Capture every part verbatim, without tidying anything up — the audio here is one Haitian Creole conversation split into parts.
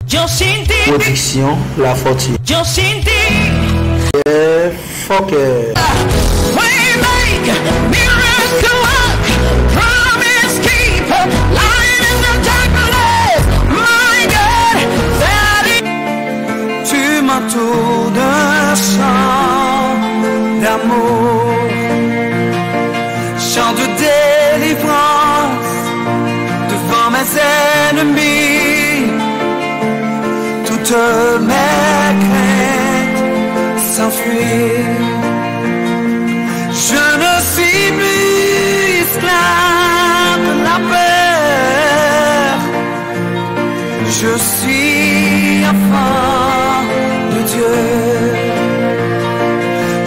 Yo Sinti. Pwodiksyon Lafortune. Yo Sinti. Yeah, fucker. Waymaker, miracle work, promise keeper, light in the darkness. My God, that is. Tu m'entoures d'un chant d'amour, chant de délivrance devant mes ennemis. Toutes mes craintes s'enfuient. Je ne suis plus esclave de la peur. Je suis enfant de Dieu.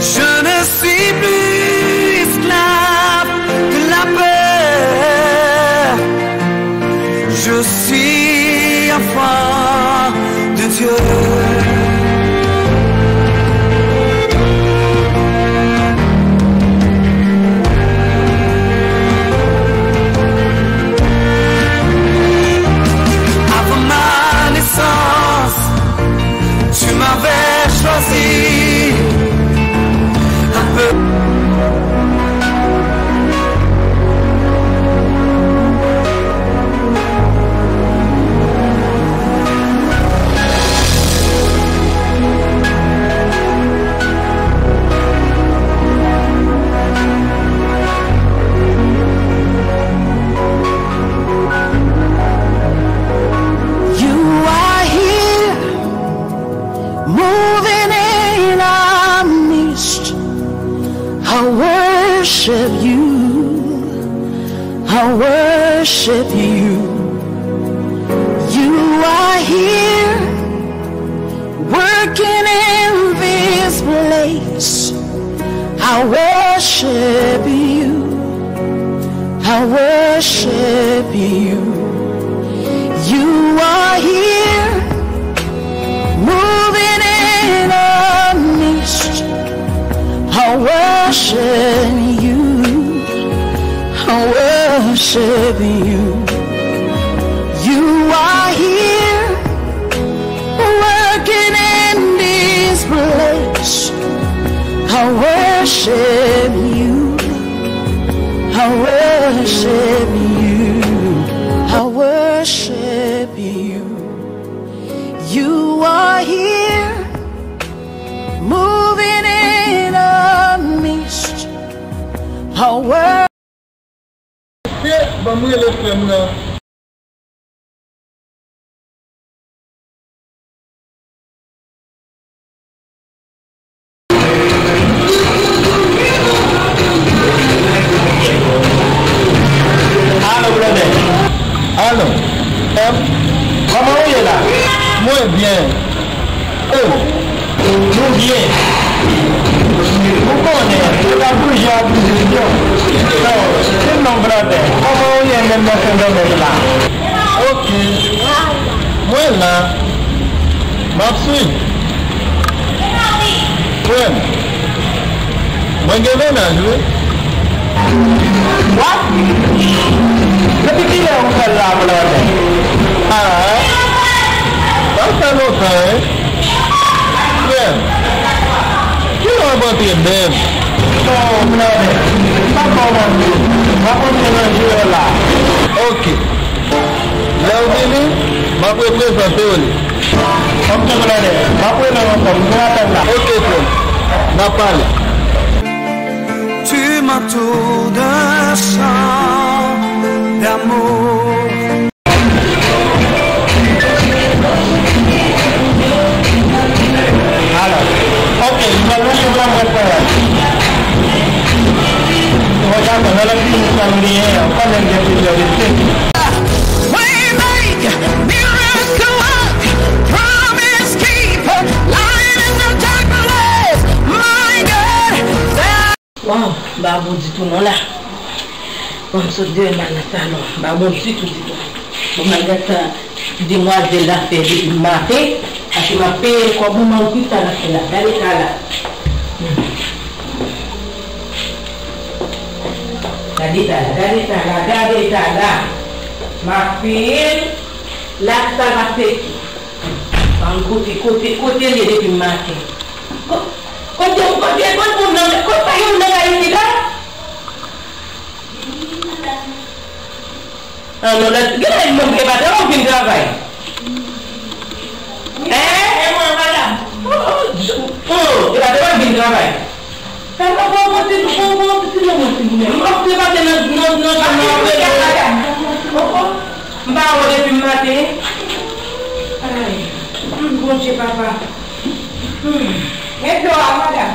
Je ne suis plus esclave de la peur. Je suis enfant de Dieu. Avant ma naissance, tu m'avais choisi. Un peu. You are here, moving in our midst. I worship you. I worship you. You are here, working in this place. I worship you. I worship you. You are here, moving in our midst. I worship you. I worship you. You are here, working in this place. I worship you. I worship you. I worship you. You are here, moving in our midst. I worship. Ban m rele frè m nan. Alo, brother. Alo. Frè m. Kòman ou ye la? Mwen byen. Oh, nou byen. Ou konnen, yo ka bouje a bouje byen. So, se non, brother. Kòman ou ye menm nan Sendomeng la? Ok. Mwen la. M ap swiv. Frè m. Mwen gen mennaj, wi. What? Depi kilè ou fè l la, Blondè? Ah, sa fè lontan, wi. Frè m, kilè w ap antre menm? Oh, Blondè, m p ap ba w manti. M ap antre nan jou yo la. Ok. Lè w vini, m ap reprezante w li. Ok, brother. M ap rele w ankò. M ap atann la. Ok, frè m. N ap pale. Tu m'entoures d'un chant d'amour. Alò, ok, m pral mete pran mwen. Bon, dakò, nan lòt minit sa nou genyen an, pandan n gen plizyè rete. Waymaker, miracle work, promise keeper, light in the dark place, my God, that. Waw, m pa bon ditou non la. Bon, m sot deyò, m al nan salon, m pa bon ditou, ditou. Bon, m al gad sa demwazèl la fè depi maten, paske m ap peye l kòb ou manm ki sa l ap fè la. Gade sa la. Hmm. Gade sa la, gade sa la, gade sa la. M ap peye l, la sa l ap fè ki. Kote, kote, kote l ye depi maten? Ko-, kote, kote, kote moun nan, kote pa gen moun nan kay isit la? Ah, non, la, gen lè moun ki pa travay, ou vin travay. Hein? E mwen, madanm. Oh, oh, oh, e pa travay, vin travay. Sa pa bon, bon, ti, bon, bon, ti, bon, bon, ti, bon. M ap te pase nan, nan, nan, nan, nan, nan, oh, oh. M pa wè depi maten. Ay, hmm, Bondye, papa. Hmm. Mèt dlo a, madanm.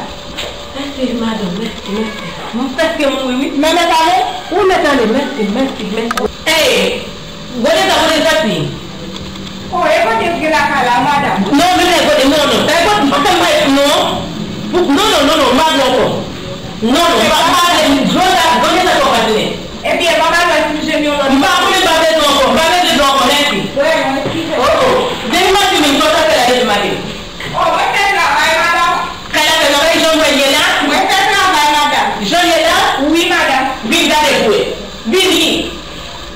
Mèsi, madanm, mèsi, mèsi. M prèske mouri, wi. Men, mèt ale? Ou mèt ale, mèsi, mèsi, mèsi. Ey! Gade sa, gade sa, fi. Oh, e kote ki lakay la, madanm? Non, men, men, gade, non, non. Sa e kote, m pa fè m pa non. Pou, non, non, non, non, m pa vle ankò. Non, non, m pa, m pa vle, gade sa, gade sa, gade sa. Ebyen, mwen pa wè si m jwenn yon lòt. M pa konnen, m pa bezwen ankò. M pa bezwen dlo ankò, mèsi. Wè, mwen eskize. Oh, oh. Depi maten menm, sa w t ap fè la depi maten? Oh, mwen fè travay, madanm. Kay la fè travay, jan w wè l ye la? Mwen fè travay, madanm. Jan l ye la? Wi, madanm. Vin gade pou wè. Vini.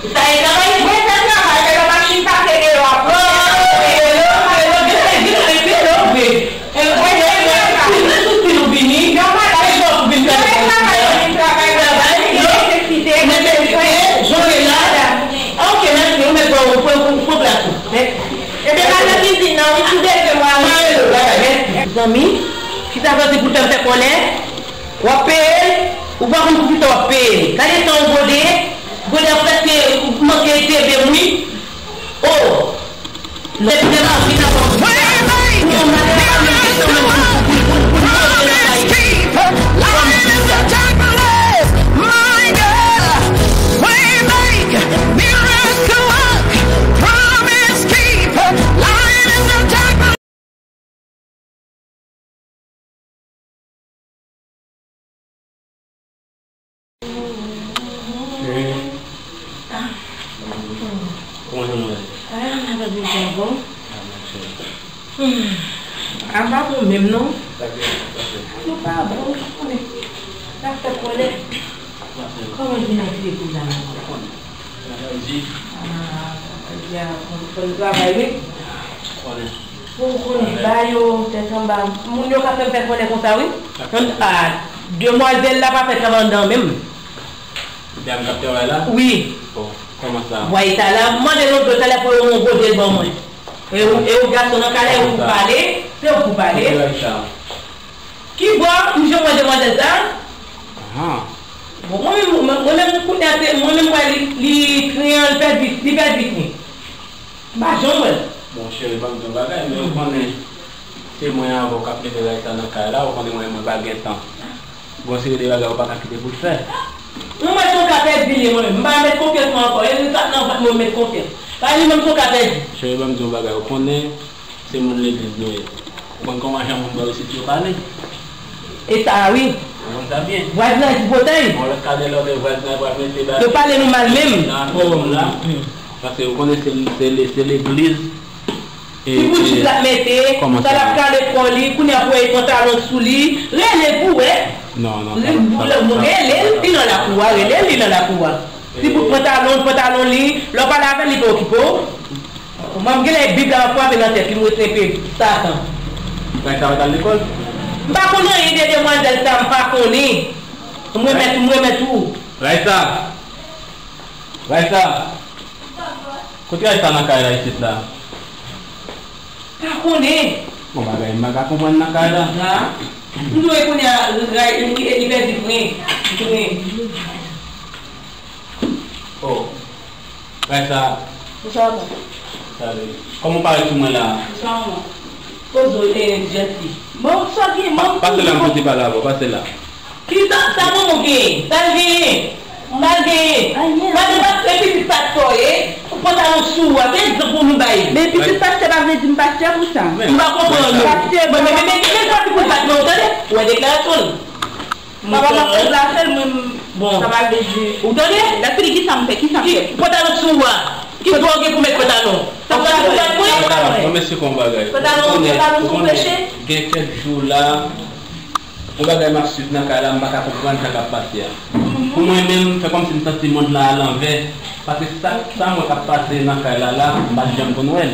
Sa e travay? Mwen fè travay, men yon machin pase deyò ap. Oh, hello, hello, vin, vin, vin, vin, vin. Mwen fè travay. Vin, vin, vin, vin, vin. Non, madanm. Mwen fè travay, mwen vin travay, madanm. Travay, non? Nesesite, nesesite. Jan w ye la? Ok, mèsi. Ou mèt pran, pran, pran, pran plas ou. Mèsi. Ebyen, pa nan kizin nan, wi, sou dezyèm la, wi. Pa rele w, bagay, mèsi. Zanmi, kisa sa di pou tèm fè kòlè? W ap peye l, ou pa konn poukisa w ap peye l. Gade tan w gode, gode a prèske manke debem wi. Oh! Lè te la vin avan. Cheri. Kòman jounen an ye? Ah, m ap di w bon. Ah, mèsi. Hmm. A pa bon menm non. Sa gen, sa gen. Nou pa bon, ou konnen. N ap fè kòlè. Kòman jounen an te ye pou la? Travay di. Ah, travay di a, fò n travay wi. Konnen. Pou w konnen, ba yo tèt anba. Moun yo ka fè m fè kòlè konsa wi. Ah, demwazèl la pa fè travay anndan menm. Dam k ap travay la? Wi. Bon, kòman sa? Vwayè sa la, m mande lòt lòt talè pou yo yon gwo dèl ban mwen. E ou, e ou gason nan kay la, e ou pou pale, se ou pou pale. Ki bò? M jwenn mwen demwazèl sa? Ahan. Bon, mwen menm, mwen, mwen menm kounye a, se, mwen menm wè li, li kriyan, li pèdi, li pèdi kri. M pa janm wè l. Bon, cheri, ban m di yon bagay, men ou konnen, se mwen avè w k ap mennen bagay sa nan kay la, ou konnen mwen, mwen pa gen tan. Gon seri de bagay ou pa ka kite pou l fè. Mwen, mwen, se yon ka pèdi li ye, mwen menm. M pa met konfyans mwen ankò. E li sa k nan vant mwen, m met konfyans. Pa li menm, se yon ka pèdi. Cheri, ban m di yon bagay, ou konnen, se moun legliz nou ye. Ou konn kòman jan moun bò isit yo pale? E sa a, wi. Ou konn sa byen. Vwazinaj pou potay. Bon, lòt ka de lòt vwazinaj pral mete bagay. Yo pale nou mal menm. Nan, nan, la. Paske ou konnen se, se, se legliz. E, ti bout chit l ap mete, sa l ap kale kò li, kounye a pou wè pantalon sou li. Rele l pou wè. Non, non, sa pa, sa pa, rele l, li nan lakou a, rele l, li nan lakou a. Ti bout pantalon, pantalon li, lè w pale avè l, li pa okipe w. Mwen, m genlè Bib la ap frape nan tèt li, m rete enpe Satan. Raisa pa t al lekòl? M pa konn anyen de demwazèl sa, m pa konnen. M remèt, m remèt ou. Raisa! Raisa! Kote Raisa nan kay la isit la? Pa konnen. Bon, bagay m pa ka konprann nan kay la. La. M di w kounye a, li, li pèdi fren. Fren. Oh. Raisa. Bonswa, papa. Salut. Kòman w parèt sou mwen la? Bonswa, manman. Poze w, e, jènfi. Bon, sa gen, manman. Pase la, m soti pale avè w, pase la. Ki sa, sa manman w genyen? Sa l genyen? M pa genyen. Anyen. Madan pastè, pitit pastè w ye. Pantalon sou ou a, ki egzanp pou nou bay? Men pitit pastè pa vle di m pastè pou sa. M pa konprann nou. Pastè, men, men, men, men, men, pati pou l bat mwen, ou tande? Ou wè deklarasyon l? Papa m ap fè glasèl, mwen, m, bon, sa pa vle di. Ou tande? Lè fini, ki sa m fè? Ki sa m fè? Pantalon sou ou a. Ki dwa w gen pou met pantalon? Sa pral pou bat mwen? Mwen, mesye, kon bagay. Pantalon, pantalon sou peche? Gen kèk jou la, yon bagay m ap swiv nan kay la, m pa ka konprann sa k ap pase a. Pou mwen menm, fè kòmsi m santi mond lan alanvè. Paske sa, sa m wè k ap pase nan kay la la, m pa t janm konn wè l.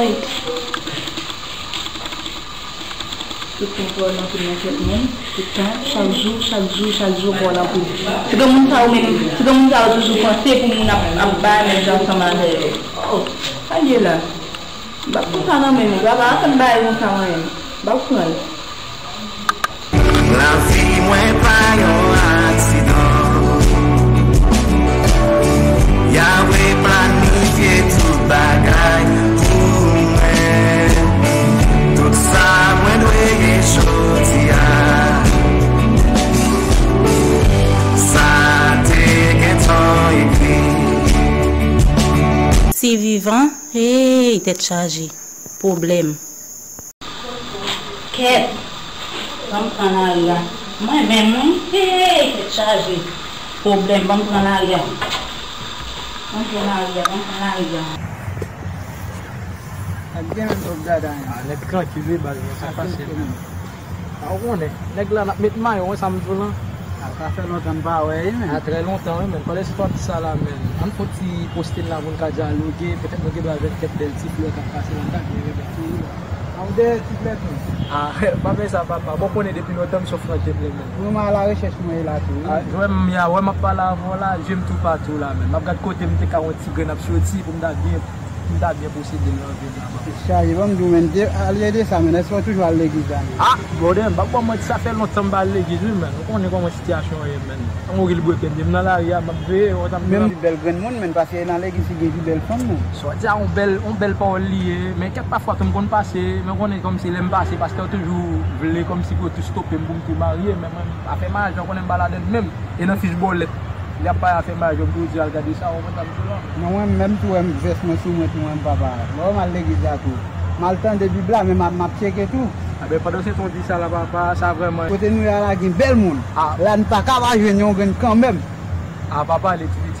Woy. Tout tan pawòl anpil nan tèt mwen. Tout tan, chak jou, chak jou, chak jou pawòl anpil. Ti granmoun sa yo menm, ti granmoun sa yo toujou panse pou moun ap, ap bay menm jan ansanm avè yo. Oh, sa l ye la? M p ap pran sa nan men nou, papa, pa fè m bagay konsa mwen menm. M p ap pran l. Lavi mwen pa yon aksidan. Yahweh planifye tout bagay pou mwen. Tout sa mwen dwe ye jodi a, sa te gentan ekri. Sivivan, hey, tèt chaje. Pwoblèm. Kèt! Ban m pran lari a. Mwen menm, wi. Hey, tèt chaje. Pwoblèm, ban m pran lari a. Ban m pran lari a, ban m pran lari a. Ak gen menm twòp dada, hein. Ah, nèg trankil, wi, baz, sa fasil. Sa fasil, menm. Ah, ou konnen, nèg la n ap met mayo, wè sa m di w lan. Ah, sa fè lontan m pa wè, wi, menm. Ah, trè lontan, wi, menm. Pandan se pati sa la, menm. Ann fè yon ti poste l la pou n ka dyaloge, petèt nou gen dwa jwenn kèk bèl ti flè k ap pase la, n ta byen renmen tou, wi. Ah, ou dèyè ti flè tou? Ah, pa fè sa, papa. Bon, konnen depi lontan m se yon franc gentleman. Ou wè m a la rechèch mwen ye la tou, wi. Ah, wè m, ya, wè m ap pale avè w la, je m toupatou la, menm. M ap gad kote m te ka wè yon ti grenn ap soti pou m ta byen, pou m ta byen posede l nan vil la, papa. Tèt chaje, ban m di w, menm, de, ale de sa, menm, èske w toujou al legliz la, menm? Ah, brother, m p ap ba w manti, sa fè lontan m pa al legliz, wi, menm. Ou konnen kòman sitiyasyon an ye, menn. Anmwey, li bwè pen, m nan lari a, m ap veye, wè sa m di w lan. Menm li bèl granmoun, menn, pase nan legliz, li gen pi bèl fanm, non. Sa w di a, yon bèl, yon bèl pawòl li ye, men kèk pafwa tou m konn pase, men w konnen kòmsi lè m pase, pastè yo toujou vle kòmsi pou yo tou stope m pou m tou marye, men mwen, afè maryaj la, w konnen m pa ladann menm. E nan fich bòlèt, y ap pale afè maryaj yo, m toujou di al gade sa, w konprann sa m di w lan. Non, mwen menm tou, wè m vès mwen sou mwen tou, mwen, papa. Lè w wè m al legliz la tou. M al tande Bib la, men m ap, m ap tcheke tou. Anben, pandan se tan w di sa la, papa, sa vrèman. Kote nou ye a la gen bèl moun. Ah. La n pa ka pa jwenn yon grenn kanmenm. Ah, pa pale tou piti.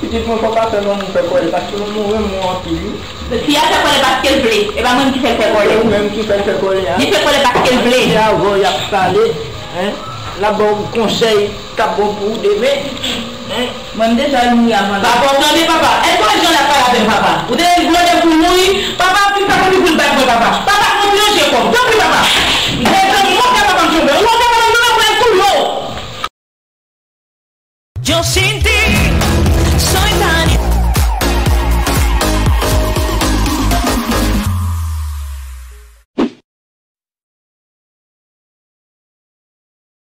Pitit mwen, fò pa fè manman w fè kòlè, paske manman w renmen w anpil, wi. Fi a fè kòlè paske l vle. E pa mwen ki fè l fè kòlè. Se ou menm ki fè l fè kòlè a. Li fè kòlè paske l vle. Se avè w y ap pale, en, l ap ba w konsèy k ap bon pou ou demen, en. Mwen, m deja mouri avan lè. Papa, w tande, papa? Èske w wè jan l ap pale avè m, papa? Ou te vle pou mouri? Papa, fi sa konn pou l bat mwen, papa. Papa, mwen plonje kò m. Tanpri, papa. Mwen mòde papa m chonbe. Ou wè papa m nan mwen tou yo. Yo Cindy, soy tan